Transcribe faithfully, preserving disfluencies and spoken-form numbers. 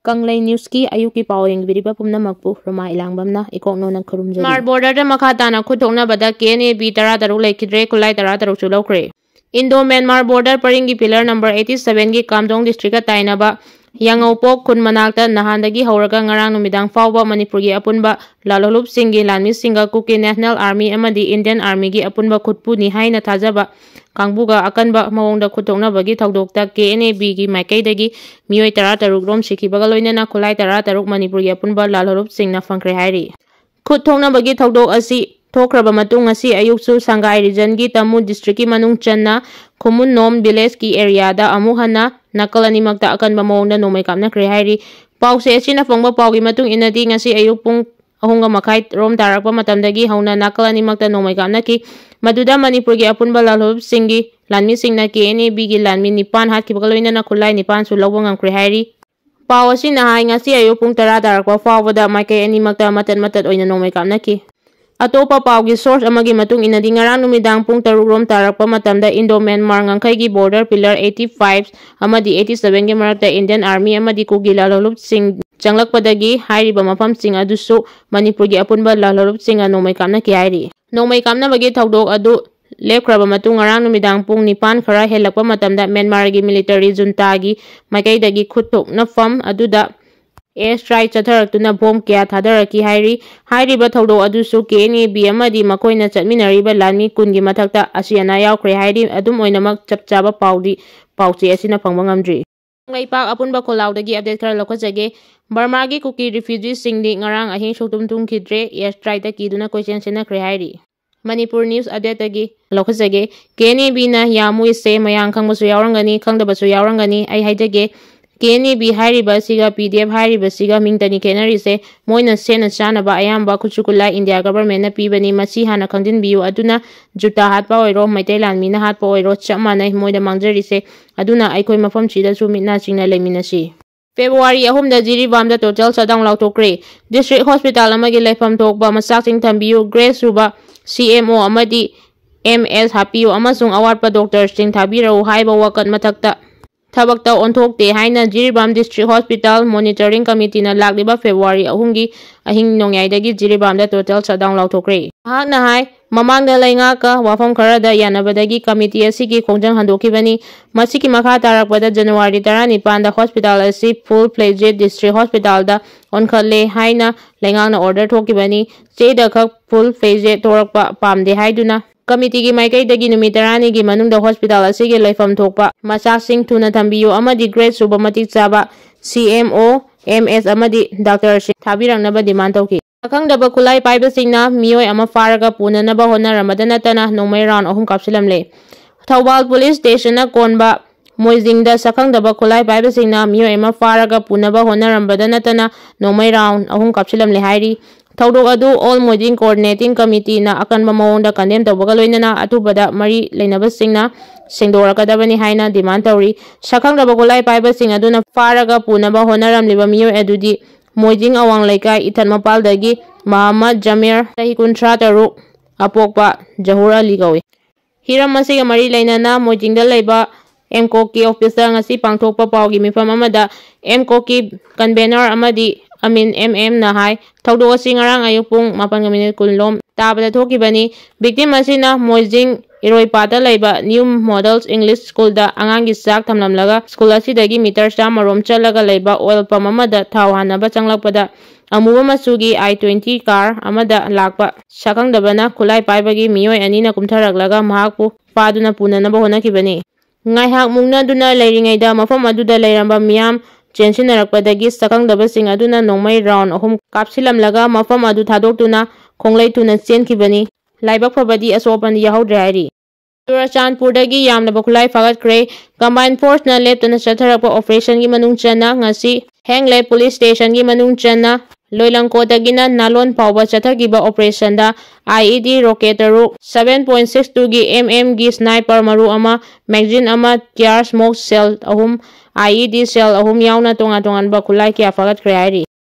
ꯀꯪꯂꯩ ꯅ꯭ꯌꯨꯁꯀꯤ ꯑꯌꯨꯛꯀꯤ ꯄꯥꯎ ꯌꯦꯡꯕꯤꯔꯤꯕ ꯄꯨꯝꯅꯃꯛꯄꯨ ꯔꯣꯃꯥ ꯏꯂꯥꯡꯕꯝꯅ ꯏꯀꯣꯛꯅꯣꯅ ꯈꯨꯔꯨꯝꯖꯔꯤ꯫ ꯃꯥꯔ ꯕꯣꯔꯗꯔꯗ ꯃꯈꯥ ꯇꯥꯅ ꯈꯨꯠ ꯊꯣꯛꯅꯕꯗ ꯀꯦ ꯑꯦꯟ ꯑꯦ ꯕꯤ ꯇꯔꯥ ꯇꯔꯨꯛ ꯂꯩꯈꯤꯗ꯭ꯔꯦ, ꯈꯨꯠꯂꯥꯏ ꯇꯔꯥ ꯇꯔꯨꯛꯁꯨ ꯂꯧꯈ꯭ꯔꯦ꯫ ꯏꯟꯗꯣ ꯃ꯭ꯌꯥꯟꯃꯥꯔ ꯕꯣꯔꯗꯔ ꯄꯔꯤꯡꯒꯤ ꯄꯤꯂꯔ ꯅꯝꯕꯔ ꯑꯩꯠꯇꯤ ꯁꯚꯦꯟꯒꯤ ꯀꯥꯝꯖꯣꯡ ꯗꯤꯁꯇ꯭ꯔꯤꯛꯀ ꯇꯥꯏꯅꯕ ꯌꯥꯉꯧꯄꯣꯛ ꯈꯨꯟ ꯃꯅꯥꯛꯇ ꯅꯍꯥꯟꯗꯒꯤ ꯍꯧꯔꯒ ꯉꯔꯥꯡ ꯅꯨꯃꯤꯗꯥꯡ ꯐꯥꯎꯕ ꯃꯅꯤꯄꯨꯔꯒꯤ ꯑꯄꯨꯟꯕ ꯂꯥꯜꯍꯧꯂꯨꯞꯁꯤꯡꯒꯤ ꯂꯥꯟꯃꯤꯁꯤꯡꯒ ꯀꯨꯀꯤ ꯅꯦꯁꯅꯦꯜ ꯑꯥꯔꯃꯤ ꯑꯃꯗꯤ ꯏꯟꯗꯤꯌꯟ ꯑꯥꯔꯃꯤꯒꯤ ꯑꯄꯨꯟꯕ ꯈꯨꯠꯄꯨꯅꯤ ꯍꯥꯏꯅ ꯊꯥꯖꯕ ꯀꯥꯡꯕꯨꯒ ꯑꯀꯟꯕ ꯃꯑꯣꯡꯗ ꯈꯨꯠꯊꯣꯛꯅꯕꯒꯤ ꯊꯧꯗꯣꯛꯇ ꯀꯦ ꯑꯦꯟ ꯑꯦ ꯕꯤꯒꯤ ꯃꯥꯏꯀꯩꯗꯒꯤ ꯃꯤꯑꯣꯏ ꯇꯔꯥ ꯇꯔꯨꯛ ꯔꯣꯝ ꯁꯤꯈꯤꯕꯒ ꯂꯣꯏꯅꯅ ꯈꯨꯠꯂꯥꯏ ꯇꯔꯥ ꯇꯔꯨꯛ ꯃꯅꯤꯄꯨꯔꯒꯤ ꯑꯄꯨꯟꯕ ꯂꯥꯜꯍꯧꯂꯨꯞꯁꯤꯡꯅ ꯐꯪꯈ꯭ꯔꯦ ꯍꯥꯏꯔꯤ꯫ ꯈꯨꯠ ꯊꯣꯛꯅꯕꯒꯤ ꯊꯧꯗꯣꯛ ꯑꯁꯤ ꯊꯣꯛꯈ꯭ꯔꯕ ꯃꯇꯨꯡ ꯉꯁꯤ ꯑꯌꯨꯛꯁꯨ ꯁꯪꯒꯥꯏ ꯔꯤꯖꯟꯒꯤ ꯇꯃꯨ ꯗꯤꯁꯇ꯭ꯔꯤꯛꯀꯤ ꯃꯅꯨꯡ ꯆꯟꯅ ꯈꯨꯃꯨꯟꯅꯣꯝ ꯚꯤꯂꯦꯖꯀꯤ ꯑꯦꯔꯤꯌꯥꯗ ꯑꯃꯨꯛ ꯍꯟꯅ ꯅꯥꯀꯜ ꯑꯅꯤꯃꯛꯇ ꯑꯀꯟꯕ ꯃꯑꯣꯡꯗ ꯅꯣꯡꯃꯩ ꯀꯥꯞꯅꯈ꯭ꯔꯦ ꯍꯥꯏꯔꯤ꯫ ꯄꯥꯎꯆꯦ ꯑꯁꯤꯅ ꯐꯪꯕ ꯄꯥꯎꯒꯤ ꯃꯇꯨꯡ ꯏꯟꯅꯗꯤ ꯉꯁꯤ ꯑꯌꯨꯛ ꯄꯨꯡ ꯑꯍꯨꯝꯒ ꯃꯈꯥꯏ ꯔꯣꯝ ꯇꯥꯔꯛꯄ ꯃꯇꯝꯗꯒꯤ ꯍꯧꯅ ꯅꯥꯀꯜ ꯑꯅꯤꯃꯛꯇ ꯅꯣꯡꯃꯩ ꯀꯥꯞꯅꯈꯤ꯫ ꯃꯗꯨꯗ ꯃꯅꯤꯄꯨꯔꯒꯤ ꯑꯄꯨꯟꯕ ꯂꯥꯜꯍꯧꯂꯨꯞꯁꯤꯡꯒꯤ ꯂꯥꯟꯃꯤꯁꯤꯡꯅ ꯀꯦ ꯑꯦꯟ ꯑꯦ ꯕꯤꯒꯤ ꯂꯥꯟꯃꯤ ꯅꯤꯄꯥꯟ ꯍꯥꯠꯈꯤꯕꯒ ꯂꯣꯏꯅꯅ ꯈꯨꯠꯂꯥꯏ ꯅꯤꯄꯥꯟꯁꯨ ꯂꯧꯕ ꯉꯝꯈ꯭ꯔꯦ ꯍꯥꯏꯔꯤ꯫ ꯄꯥꯎ ꯑꯁꯤꯅ ꯍꯥꯏ, ꯉꯁꯤ ꯑꯌꯨꯛ ꯄꯨꯡ ꯇꯔꯥ ꯇꯥꯔꯛꯄ ꯐꯥꯎꯕꯗ ꯃꯥꯏꯀꯩ ꯑꯅꯤꯃꯛꯇ ꯃꯇꯠ ꯃꯇꯠ ꯑꯣꯏꯅ ꯅꯣꯡꯃꯩ ꯀꯥꯞꯅꯈꯤ꯫ ꯑꯇꯣꯞꯄ ꯄꯥꯎꯒꯤ ꯁꯣꯔꯁ ꯑꯃꯒꯤ ꯃꯇꯨꯡ ꯏꯟꯅꯗꯤ, ꯉꯔꯥꯡ ꯅꯨꯃꯤꯗꯥꯡ ꯄꯨꯡ ꯇꯔꯨꯛ ꯔꯣꯝ ꯇꯥꯔꯛꯄ ꯃꯇꯝꯗ ꯏꯟꯗꯣ ꯃ꯭ꯌꯥꯟꯃꯥꯔ ꯉꯝꯈꯩꯒꯤ ꯕꯣꯔꯗꯔ ꯄꯤꯂꯔ ꯑꯩꯠꯇꯤ ꯐꯥꯏꯚ ꯑꯃꯗꯤ ꯑꯩꯠꯇꯤ ꯁꯚꯦꯟꯒꯤ ꯃꯔꯛꯇ ꯏꯟꯗꯤꯌꯟ ꯑꯥꯔꯃꯤ ꯑꯃꯗꯤ ꯀꯨꯀꯤ ꯂꯥꯜꯍꯧꯂꯨꯞꯁꯤꯡ ꯆꯪꯂꯛꯄꯗꯒꯤ ꯍꯥꯏꯔꯤꯕ ꯃꯐꯝꯁꯤꯡ ꯑꯗꯨꯁꯨ ꯃꯅꯤꯄꯨꯔꯒꯤ ꯑꯄꯨꯟꯕ ꯂꯥꯜꯍꯧꯂꯨꯞꯁꯤꯡꯅ ꯅꯣꯡꯃꯩ ꯀꯥꯞꯅꯈꯤ ꯍꯥꯏꯔꯤ꯫ ꯅꯣꯡꯃꯩ ꯀꯥꯞꯅꯕꯒꯤ ꯊꯧꯗꯣꯛ ꯑꯗꯨ ꯂꯦꯞꯈ꯭ꯔꯕ ꯃꯇꯨꯡ ꯉꯔꯥꯡ ꯅꯨꯃꯤꯗꯥꯡ ꯄꯨꯡ ꯅꯤꯄꯥꯟ ꯈꯔ ꯍꯦꯜꯂꯛꯄ ꯃꯇꯝꯗ ꯃ꯭ꯌꯥꯟꯃꯥꯔꯒꯤ ꯃꯤꯂꯤꯇꯔꯤ ꯖꯨꯟꯇꯥꯒꯤ ꯃꯥꯏꯀꯩꯗꯒꯤ ꯈꯨꯠ ꯊꯣꯛꯅꯐꯝ ꯑꯗꯨꯗ ꯑꯦꯌꯔ ꯁ꯭ꯇ꯭ꯔꯥꯏꯛ ꯆꯠꯊꯔꯛꯇꯨꯅ ꯕꯣꯝ ꯀꯌꯥ ꯊꯥꯗꯔꯛꯈꯤ ꯍꯥꯏꯔꯤ꯫ ꯍꯥꯏꯔꯤꯕ ꯊꯧꯗꯣꯛ ꯑꯗꯨꯁꯨ ꯀꯦ ꯑꯦꯟ ꯑꯦ ꯕꯤ ꯑꯃꯗꯤ ꯃꯈꯣꯏꯅ ꯆꯠꯃꯤꯟꯅꯔꯤꯕ ꯂꯥꯟꯃꯤ ꯀꯨꯟꯒꯤ ꯃꯊꯛꯇ ꯑꯁꯤ ꯑꯅꯥ ꯌꯥꯎꯈ꯭ꯔꯦ ꯍꯥꯏꯔꯤ꯫ ꯑꯗꯨꯝ ꯑꯣꯏꯅꯃꯛ, ꯆꯞ ꯆꯥꯕ ꯄꯥꯎꯗꯤ ꯄꯥꯎꯆꯦ ꯑꯁꯤꯅ ꯐꯪꯕ ꯉꯝꯗ꯭ꯔꯤ꯫ ꯂꯩꯄꯥꯛ ꯑꯄꯨꯟꯕ ꯈꯣꯜꯂꯥꯎꯗꯒꯤ ꯑꯞꯗꯦꯠ ꯈꯔ ꯂꯧꯈꯠꯆꯒꯦ꯫ ꯕꯔꯃꯥꯒꯤ ꯀꯨꯀꯤ ꯔꯤꯐ꯭ꯌꯨꯖꯤꯁꯤꯡꯗꯤ ꯉꯔꯥꯡ ꯑꯍꯤꯡ ꯁꯨꯛꯇꯨꯝ ꯇꯨꯝꯈꯤꯗ꯭ꯔꯦ, ꯑꯦꯌꯔ ꯁ꯭ꯇ꯭ꯔꯥꯏꯛꯇ ꯀꯤꯗꯨꯅ ꯀꯣꯏꯆꯦꯟ ꯆꯦꯟꯅꯈ꯭ꯔꯦ ꯍꯥꯏꯔꯤ꯫ ꯃꯅꯤꯄꯨꯔ ꯅ꯭ꯌꯨꯁ ꯑꯞꯗꯦꯠꯇꯒꯤ ꯂꯧꯈꯠꯆꯒꯦ꯫ ꯀꯦ ꯑꯦꯟ ꯑꯦ ꯕꯤꯅ ꯌꯥꯝꯃꯨꯏꯁꯦ ꯃꯌꯥꯝ ꯈꯪꯕꯁꯨ ꯌꯥꯎꯔꯝꯒꯅꯤ, ꯈꯪꯗꯕꯁꯨ ꯌꯥꯎꯔꯝꯒꯅꯤ꯫ ꯑꯩ ꯍꯥꯏꯖꯒꯦ, ꯀꯦ ꯑꯦꯟ ꯑꯦ ꯕꯤ ꯍꯥꯏꯔꯤꯕ ꯑꯁꯤꯒ ꯄꯤ ꯗꯤ ꯑꯦꯐ ꯍꯥꯏꯔꯤꯕꯁꯤꯒ ꯃꯤꯡꯇꯅꯤ ꯈꯦꯠꯅꯔꯤꯁꯦ꯫ ꯃꯣꯏꯅ ꯁꯦꯠꯅ ꯆꯥꯅꯕ ꯑꯌꯥꯝꯕ ꯈꯨꯠꯁꯨ ꯈꯨꯠꯂꯥꯏ ꯏꯟꯗꯤꯌꯥ ꯒꯚꯔꯟꯃꯦꯟꯠꯅ ꯄꯤꯕꯅꯤ, ꯃꯁꯤ ꯍꯥꯟꯅ ꯈꯪꯖꯤꯟꯕꯤꯌꯨ꯫ ꯑꯗꯨꯅ ꯖꯨꯇꯥ ꯍꯥꯠꯄ ꯑꯣꯏꯔꯣ, ꯃꯩꯇꯩ ꯂꯥꯟꯃꯤꯅ ꯍꯥꯠꯄ ꯑꯣꯏꯔꯣ, ꯆꯞ ꯃꯥꯟꯅꯩ ꯃꯣꯏꯗ ꯃꯥꯡꯖꯔꯤꯁꯦ꯫ ꯑꯗꯨꯅ ꯑꯩꯈꯣꯏ ꯃꯐꯝꯁꯤꯗꯁꯨ ꯃꯤꯠ ꯅꯥ ꯁꯤꯡꯅ ꯂꯩꯃꯤꯟꯅꯁꯤ꯫ ꯐꯦꯕ꯭ꯔꯨꯋꯥꯔꯤ ꯑꯍꯨꯝꯗ ꯖꯤꯔꯤꯕꯥꯝꯗ ꯇꯣꯇꯦꯜ ꯁꯠꯗꯥꯎꯟ ꯂꯥꯎꯊꯣꯛꯈ꯭ꯔꯦ꯫ ꯗꯤꯁꯇ꯭ꯔꯤꯛ ꯍꯣꯁꯄꯤꯇꯥꯜ ꯑꯃꯒꯤ ꯂꯩꯐꯝ ꯊꯣꯛꯄ ꯃꯆꯥꯛꯁꯤꯡ ꯊꯝꯕꯤꯌꯨ, ꯒ꯭ꯔꯦꯗ ꯁꯨꯕ ꯁꯤ ꯑꯦꯝ ꯑꯣ ꯑꯃꯗꯤ ꯑꯦꯝ ꯑꯦꯁ ꯍꯥꯞꯄꯤꯌꯨ ꯑꯃꯁꯨꯡ ꯑꯋꯥꯠꯄ ꯗꯣꯛꯇꯔꯁꯤꯡ ꯊꯥꯕꯤꯔꯛꯎ ꯍꯥꯏꯕ ꯋꯥꯀꯠ ꯃꯊꯛꯇ ꯊꯕꯛꯇ ꯑꯣꯟꯊꯣꯛꯇꯦ ꯍꯥꯏꯅ ꯖꯤꯔꯤꯕꯥꯝ District Hospital Monitoring Committeeꯅ ꯂꯥꯛꯂꯤꯕ February ꯑꯍꯨꯝꯒꯤ ꯑꯍꯤꯡ ꯅꯣꯡꯌꯥꯏꯗꯒꯤ ꯖꯤꯔꯤꯕꯥꯝꯗ total shutdown ꯂꯥꯎꯊꯣꯛꯈ꯭ꯔꯦ꯫ ꯃꯍꯥꯛꯅ ꯍꯥꯏ, ꯃꯃꯥꯡꯗ ꯂꯩꯉꯥꯛꯀ ꯋꯥꯐꯝ ꯈꯔꯗ ꯌꯥꯅꯕꯗꯒꯤ committee ꯑꯁꯤꯒꯤ ꯈꯣꯡꯖꯪ ꯍꯟꯗꯣꯛꯈꯤꯕꯅꯤ꯫ ꯃꯁꯤꯒꯤ ꯃꯈꯥ ꯇꯥꯔꯛꯄꯗ January ꯇꯔꯥꯅꯤꯄꯥꯟꯗ hospital ꯑꯁꯤ full fledged district hospitalꯗ ꯑꯣꯟꯈꯠꯂꯦ ꯍꯥꯏꯅ ꯂꯩꯉꯥꯛꯅ order ꯊꯣꯛꯈꯤꯕꯅꯤ꯫ ꯆꯦꯗ ꯈꯛ full fledged ꯊꯣꯔꯛꯄ ꯄꯥꯝꯗꯦ ꯍꯥꯏꯗꯨꯅ committeeꯒꯤ ꯃꯥꯏꯀꯩꯗꯒꯤ ꯅꯨꯃꯤꯠ ꯇꯔꯥꯅꯤꯒꯤ ꯃꯅꯨꯡꯗ hospital ꯑꯁꯤꯒꯤ ꯂꯩꯐꯝ ꯊꯣꯛꯄ ꯃꯆꯥꯛꯁꯤꯡ ꯊꯨꯅ ꯊꯝꯕꯤꯌꯨ ꯑꯃꯗꯤ grade ꯁꯨꯕ ꯃꯇꯤꯛ ꯆꯥꯕ C M O, M S ꯑꯃꯗꯤ doctorꯁꯤꯡ ꯊꯥꯕꯤꯔꯛꯅꯕ demand ꯇꯧꯈꯤ꯫ ꯁꯛꯈꯪꯗꯕ ꯈꯨꯠꯂꯥꯏ ꯄꯥꯏꯕꯁꯤꯡꯅ ꯃꯤꯑꯣꯏ ꯑꯃ ꯐꯥꯔꯒ ꯄꯨꯅꯅꯕ ꯍꯣꯠꯅꯔꯝꯕꯗ ꯅꯠꯇꯅ ꯅꯣꯡꯃꯩ round ꯑꯍꯨꯝ ꯀꯥꯞꯁꯤꯜꯂꯝꯂꯦ꯫ ꯊꯧꯕꯥꯜ Police Stationꯅ ꯀꯣꯟꯕ ꯃꯣꯏꯖꯤꯡꯗ ꯁꯛꯈꯪꯗꯕ ꯈꯨꯠꯂꯥꯏ ꯄꯥꯏꯕꯁꯤꯡꯅ ꯃꯤꯑꯣꯏ ꯑꯃ ꯐꯥꯔꯒ ꯄꯨꯅꯕ ꯍꯣꯠꯅꯔꯝꯕꯗ ꯅꯠꯇꯅ ꯅꯣꯡꯃꯩ round ꯑꯍꯨꯝ ꯀꯥꯞꯁꯤꯜꯂꯝꯂꯦ ꯍꯥꯏꯔꯤ꯫ ꯊꯧꯗꯣꯛ ꯑꯗꯨ All Moijing Coordinating Committeeꯅ ꯑꯀꯟꯕ ꯃꯑꯣꯡꯗ condemn ꯇꯧꯕꯒ ꯂꯣꯏꯅꯅ ꯑꯊꯨꯕꯗ ꯃꯔꯤ ꯂꯩꯅꯕꯁꯤꯡꯅ ꯁꯦꯡꯗꯣꯛꯂꯛꯀꯗꯕꯅꯤ ꯍꯥꯏꯅ demand ꯇꯧꯔꯤ꯫ ꯁꯛꯈꯪꯗꯕ ꯈꯨꯠꯂꯥꯏ ꯄꯥꯏꯕꯁꯤꯡ ꯑꯗꯨꯅ ꯐꯥꯔꯒ ꯄꯨꯅꯕ ꯍꯣꯠꯅꯔꯝꯂꯤꯕ ꯃꯤꯑꯣꯏ ꯑꯗꯨꯗꯤ ꯃꯣꯏꯖꯤꯡ ꯑꯋꯥꯡ ꯂꯩꯀꯥꯏ ꯏꯊꯠ ꯃꯄꯥꯜꯗꯒꯤ ꯃꯍꯃꯗ ꯖꯃꯤꯔ, ꯆꯍꯤ ꯀꯨꯟꯊ꯭ꯔꯥ ꯇꯔꯨꯛ, ꯑꯄꯣꯛꯄ ꯖꯍꯨꯔ ꯑꯂꯤ ꯀꯧꯏ꯫ ꯍꯤꯔꯝ ꯑꯁꯤꯒ ꯃꯔꯤ ꯂꯩꯅꯅ ꯃꯣꯏꯖꯤꯡꯗ ꯂꯩꯕ ꯑꯦꯝꯀꯣꯛꯀꯤ officeꯇ ꯉꯁꯤ ꯄꯥꯡꯊꯣꯛꯄ ꯄꯥꯎꯒꯤ ꯃꯤꯐꯝ ꯑꯃꯗ ꯑꯦꯝꯀꯣꯛꯀꯤ convener ꯑꯃꯗꯤ ꯑꯃꯤꯟ M M ꯅ ꯍꯥꯏ, ꯊꯧꯗꯣꯛ ꯑꯁꯤ ꯉꯔꯥꯡ ꯑꯌꯨꯛ ꯄꯨꯡ ꯃꯥꯄꯟꯒ minute ꯀꯨꯟ ꯂꯣꯝ ꯇꯥꯕꯗ ꯊꯣꯛꯈꯤꯕꯅꯤ꯫ Victim ꯑꯁꯤꯅ ꯃꯣꯏꯖꯤꯡ ꯏꯔꯣꯏꯄꯥꯠꯇ ꯂꯩꯕ New Models English Schoolꯗ ꯑꯉꯥꯡꯒꯤ ꯆꯥꯛ ꯊꯝꯂꯝꯂꯒ school ꯑꯁꯤꯗꯒꯤ meter ꯆꯥꯝꯃ ꯔꯣꯝ ꯆꯠꯂꯒ ꯂꯩꯕ oil pump ꯑꯃꯗ ꯊꯥꯎ ꯍꯥꯟꯅꯕ ꯆꯪꯂꯛꯄꯗ ꯑꯃꯨꯕ ꯃꯆꯨꯒꯤ I twenty car ꯑꯃꯗ ꯂꯥꯛꯄ ꯁꯛꯈꯪꯗꯕꯅ ꯈꯨꯠꯂꯥꯏ ꯄꯥꯏꯕꯒꯤ ꯃꯤꯑꯣꯏ ꯑꯅꯤꯅ ꯀꯨꯝꯊꯔꯛꯂꯒ ꯃꯍꯥꯛꯄꯨ ꯐꯥꯗꯨꯅ ꯄꯨꯅꯅꯕ ꯍꯣꯠꯅꯈꯤꯕꯅꯤ꯫ ꯉꯥꯏꯍꯥꯛ ꯃꯨꯛꯅꯗꯨꯅ ꯂꯩꯔꯤꯉꯩꯗ ꯃꯐꯝ ꯑꯗꯨꯗ ꯂꯩꯔꯝꯕ ꯃꯤꯌꯥꯝ ꯆꯦꯟꯁꯤꯟꯅꯔꯛꯄꯗꯒꯤ ꯁꯛꯈꯪꯗꯕꯁꯤꯡ ꯑꯗꯨꯅ ꯅꯣꯡꯃꯩ round ꯑꯍꯨꯝ ꯀꯥꯞꯁꯤꯜꯂꯝꯂꯒ ꯃꯐꯝ ꯑꯗꯨ ꯊꯥꯗꯣꯛꯇꯨꯅ ꯈꯣꯡꯂꯩ ꯊꯨꯅ ꯆꯦꯟꯈꯤꯕꯅꯤ꯫ ꯂꯥꯏꯕꯛ ꯐꯕꯗꯤ ꯑꯁꯣꯛ ꯑꯄꯟ ꯌꯥꯎꯍꯧꯗ꯭ꯔꯦ ꯍꯥꯏꯔꯤ꯫ ꯆꯨꯔꯆꯥꯟꯄꯨꯔꯗꯒꯤ ꯌꯥꯝꯂꯕ ꯈꯨꯠꯂꯥꯏ ꯐꯥꯒꯠꯈ꯭ꯔꯦ꯫ Combined Forceꯅ ꯂꯦꯞꯇꯅ ꯆꯠꯊꯔꯛꯄ operationꯒꯤ ꯃꯅꯨꯡ ꯆꯟꯅ ꯉꯁꯤ ꯍꯦꯡꯂꯦ Police Stationꯒꯤ ꯃꯅꯨꯡ ꯆꯟꯅ ꯂꯣꯏꯂꯪꯀꯣꯠꯇꯒꯤꯅ ꯅꯥꯂꯣꯟ ꯐꯥꯎꯕ ꯆꯠꯊꯈꯤꯕ operationꯗ I E D rocket ꯇꯔꯨꯛ, seven point six twoꯒꯤ M Mꯒꯤ sniper ꯃꯔꯨ ꯑꯃ, magazine ꯑꯃ, tear smoke shell ꯑꯍꯨꯝ, I E D shell ꯑꯍꯨꯝ ꯌꯥꯎꯅ ꯇꯣꯉꯥꯟ ꯇꯣꯉꯥꯟꯕ ꯈꯨꯠꯂꯥꯏ ꯀꯌꯥ ꯐꯥꯒꯠꯈ꯭ꯔꯦ ꯍꯥꯏꯔꯤ꯫